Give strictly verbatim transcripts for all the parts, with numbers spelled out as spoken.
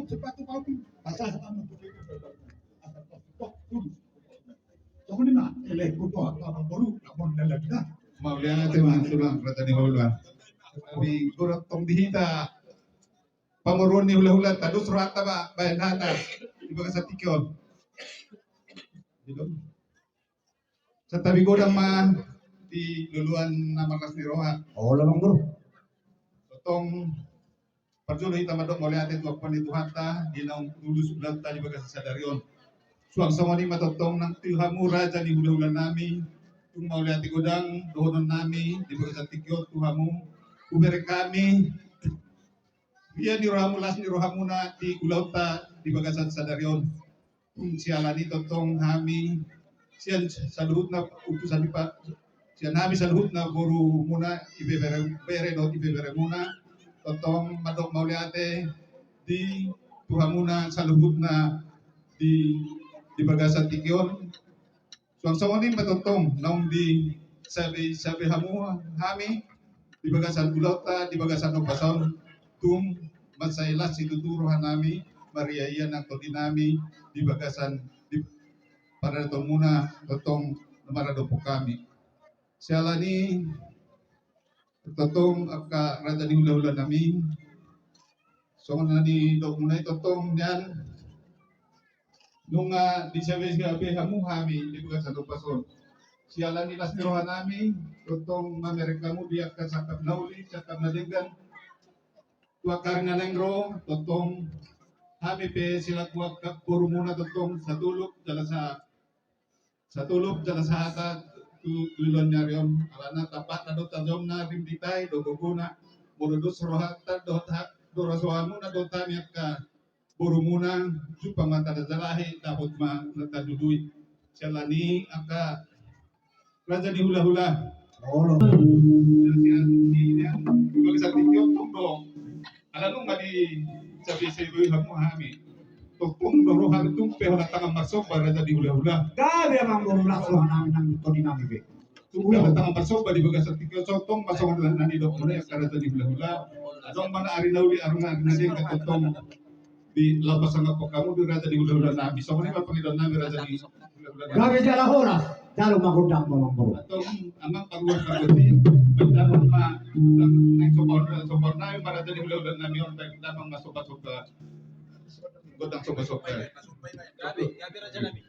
Sepatu kau pin, pasal sama tu. Asal kau tok, tulus. Songon i ma, elek ku tu, apa baru, apa lagi dah. Mauliate ma tulang, raja ni hulahula. Tapi kurang tong di hita. Pamoruon ni hulahulanta, dos rohanta ba, baen hata di bagasan tingki on. Santabi godang ma di loloan na marlas ni roha. Olo, amang boru. Tong parjolo hita mandok mauliate tu Amanta na Tuhanta di naung tulus ulaonta di bagasan sadari on. Suang songon i ma tongtong nang tu hamu raja ni hulahula nami, tung mauliate godang dohonon nami di bagasan tingki on tu hamu. Hubereng hami ria ni rohamu, las ni rohamuna di ulaonta di bagasan sadari on. Tung siala ni tongtong hami sian saluhutna utusan ni pa-, sian hami saluhutna borumuna, ibebere, bere dohot ibeberemuna, tongtong mandok mauliate di tu hamuna saluhutna di, di bagasan tingki on. Suang songon i ma tongtong naung disabe-sabe hamu hami di bagasan ulaonta di bagasan ombas on, tung mansai las situtu roha nami, maria-ia nang tondi nami di bagasan di paradatonmuna tongtong na maradophon hami. Siala ni tongtong angka raja ni hulahula nami, songon na nidokmuna i tongtong nian, nunga disabe-sabe hamu hami di bagasan ombas on. Siala ni las ni roha nami tongtong mamereng hamu di angka sangkap na uli, sangkap na denggan tu angka ari na naeng ro, tongtong hami pe selaku angka borumuna tongtong satolop jala sa satolop jala sahata tu, tu joloan ni ari on, alana tampakna do tajomna rim di hita i do gogona, molo dos rohanta dohot ha-, dos rohamuna dohot hami angka borumuna, jumpang ma tajalahi, dapot ma na tadudui. Siala ni angka raja ni hulahula. Olo. Siala ni, di bagasan tingki on tong do. Ala nunga disabe-sabe hamu hami. Tongtong do roha tung pe holan tangan marsomba raja ni hulahula. Gabe amang boru, las roha nami nang tondi nami be. Tung pe holan tangan marsomba di bagasan tingki on, tongtong ma songon na nidokmuna i angka raja ni hulahula. Adong ma na ari na uli, adong ma na ari na denggan tongtong di lapas sangap hamu di raja ni hulahula nami. Songon i ma pangidoan nami raja ni hulahula nami. Gabe jala horas, jalo ma gondang ma amang boru. Antong amang paruas pargonsi, baen damang ma, nang somba, somba nami ma raja ni hulahula nami on, baen damang ma somba-somba. Gondang somba-somba. Gabe, gabe raja nami.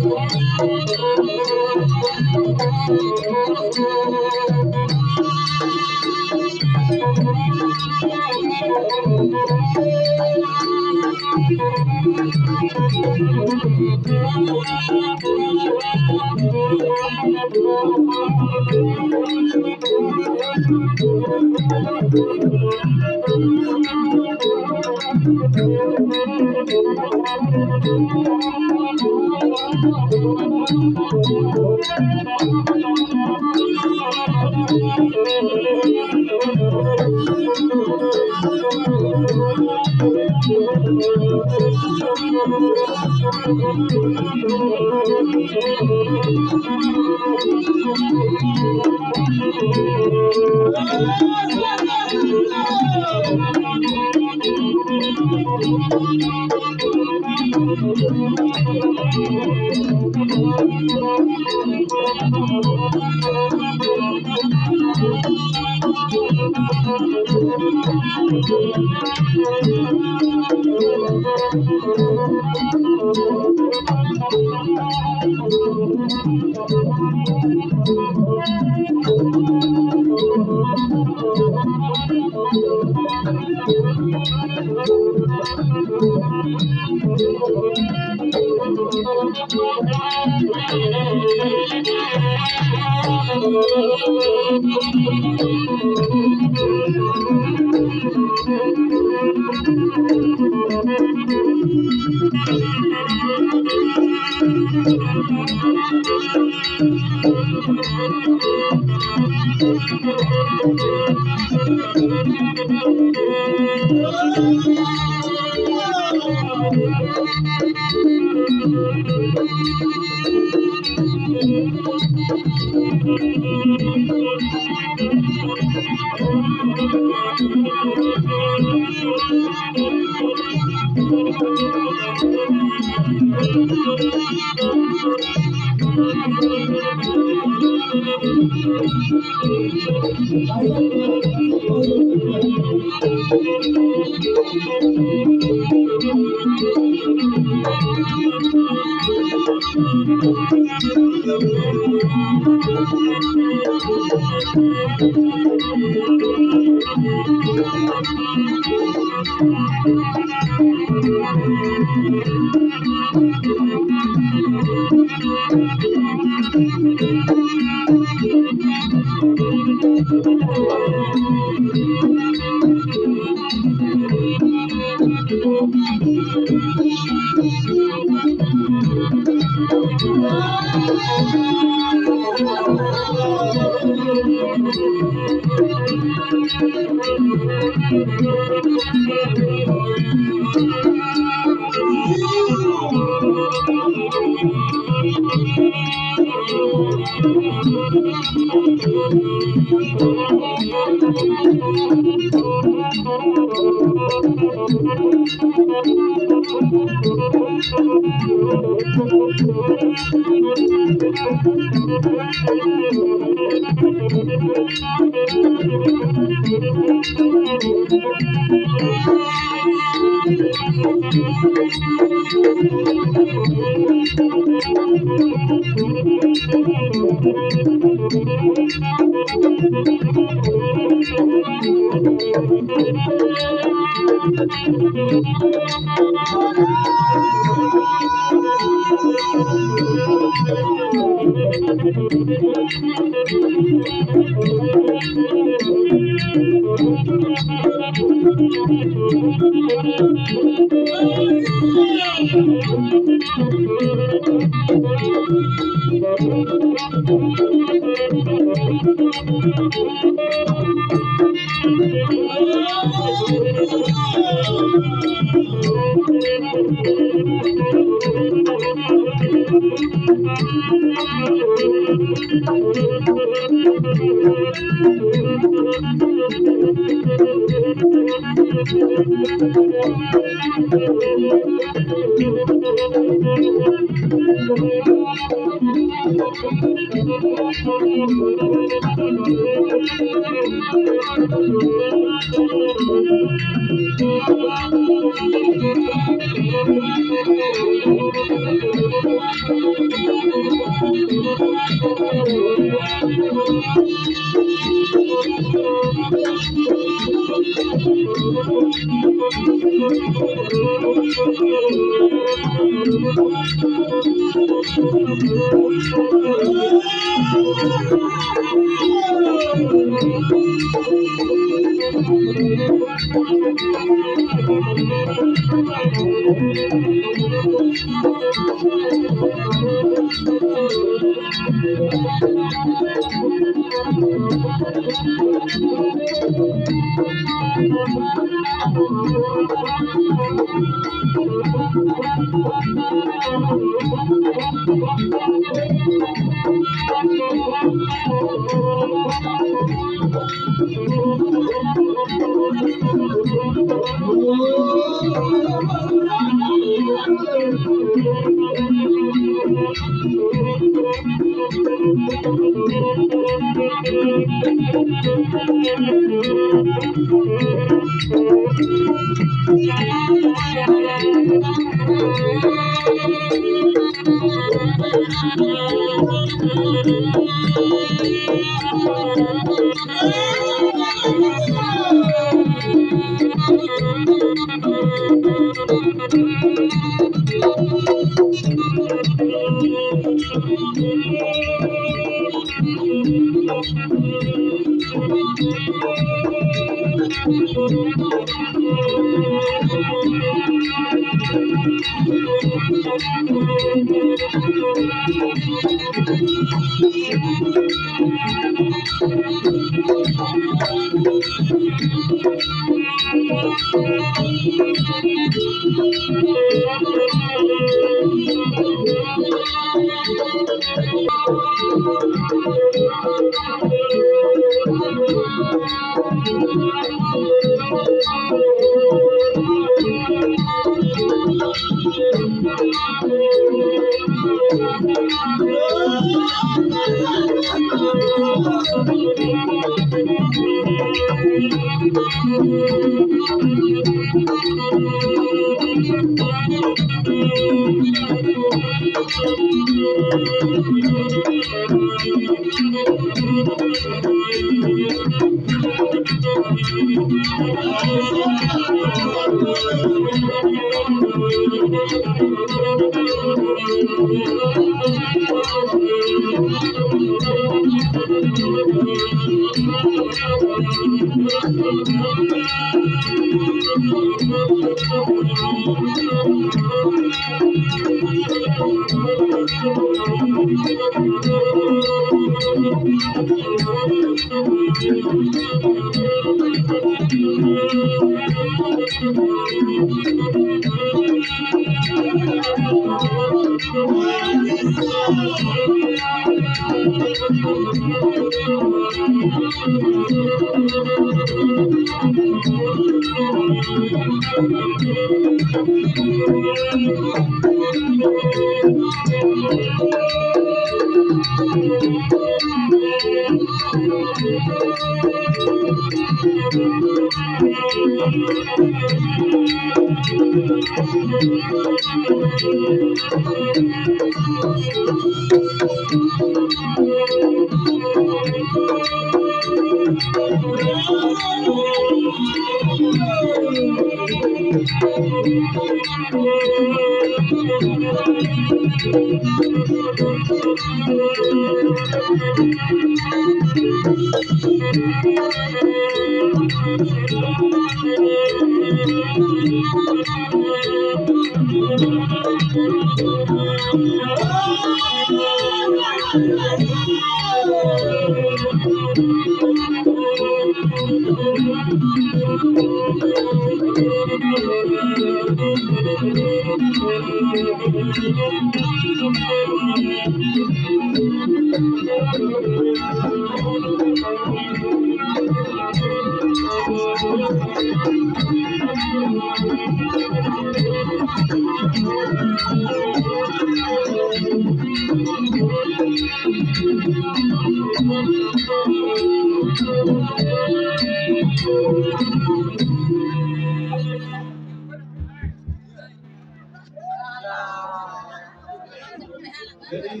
Jadi,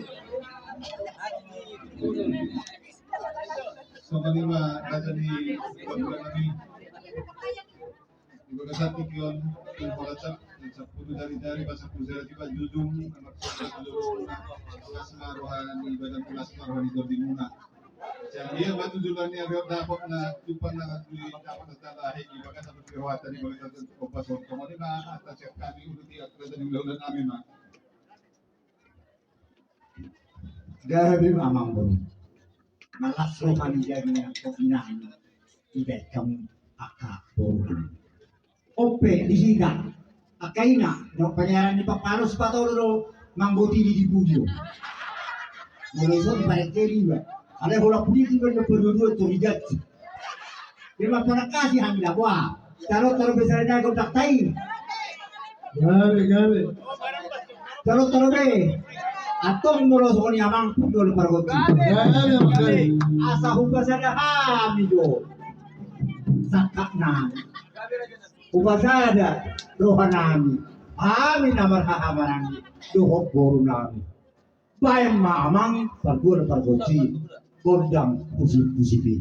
songon i ma raja ni, di bagasan tingki on, tu Horacak, sampulu jari-jari, sampulu jari di panjujung, las ma roha ni badan, las ma roha ni tondimuna. Jadi ia ma tujuan ni ari on dapot na tupa na di dapot na talahi di bagasan tingki roha tadi bagasan opas on kemana ma atas siap kami untuk di atas dan undang-undang kami ma. Gabe ma amang boru. Malas roha ni jari ni angkot inang. Ibaen hamu angka boru. Ope di hita angka ina, nang panyaran ni paparus patolu do manggotini di pudio. Molo ison parengke iba. Alai hola pudi iba do padua-dua tori ganti. Dia ma panangkasi hami laboa. Taro taro be sada na gondang tai. Gabe gabe. Taro taro be. Antong molo songon i amang pun do pargonti. Gabe gabe. Asa hupasada hami do. Sangkap nami. Hupasada roha nami. Hami na marhaha maranggi dohot boru nami. Baen ma amang, pargual pargonsi, gondang pusi-pusi pi.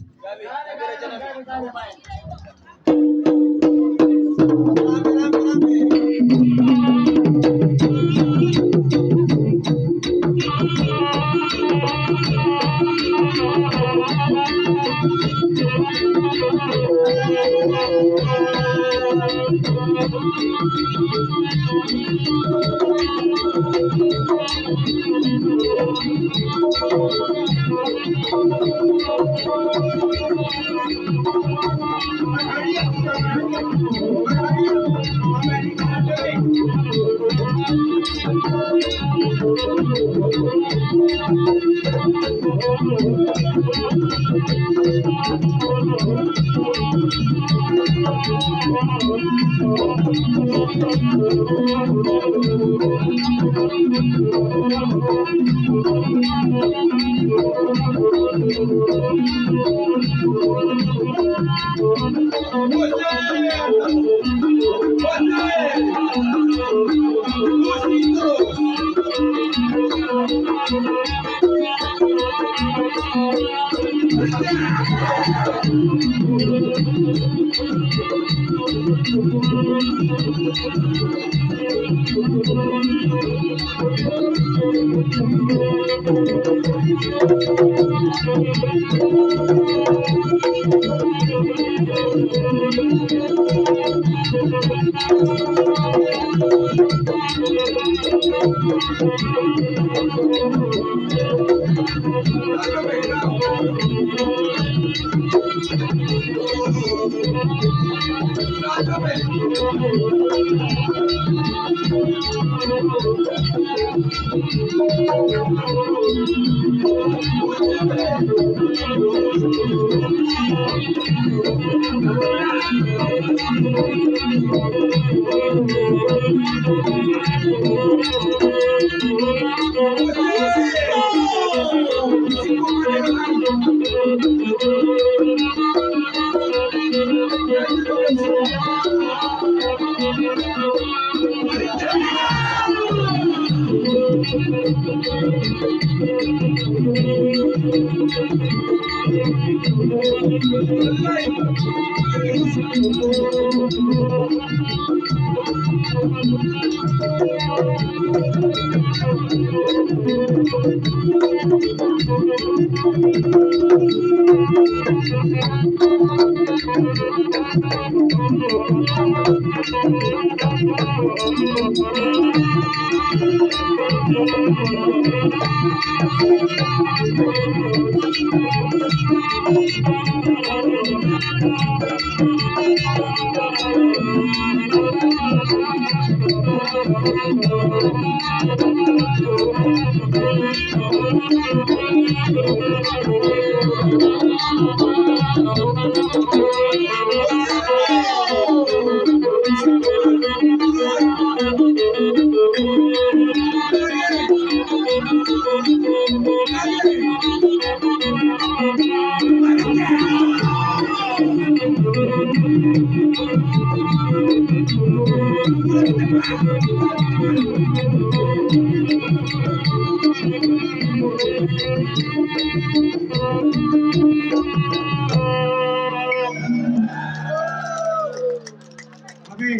Amin.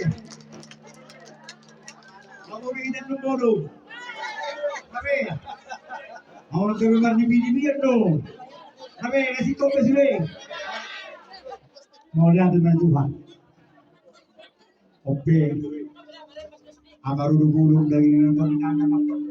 Laho ma hita tu bodo. Amin. Amin. Amin. Amin. Mauliate ma di Tuhan. Oke. Amarudung-udung daging nang paminangan.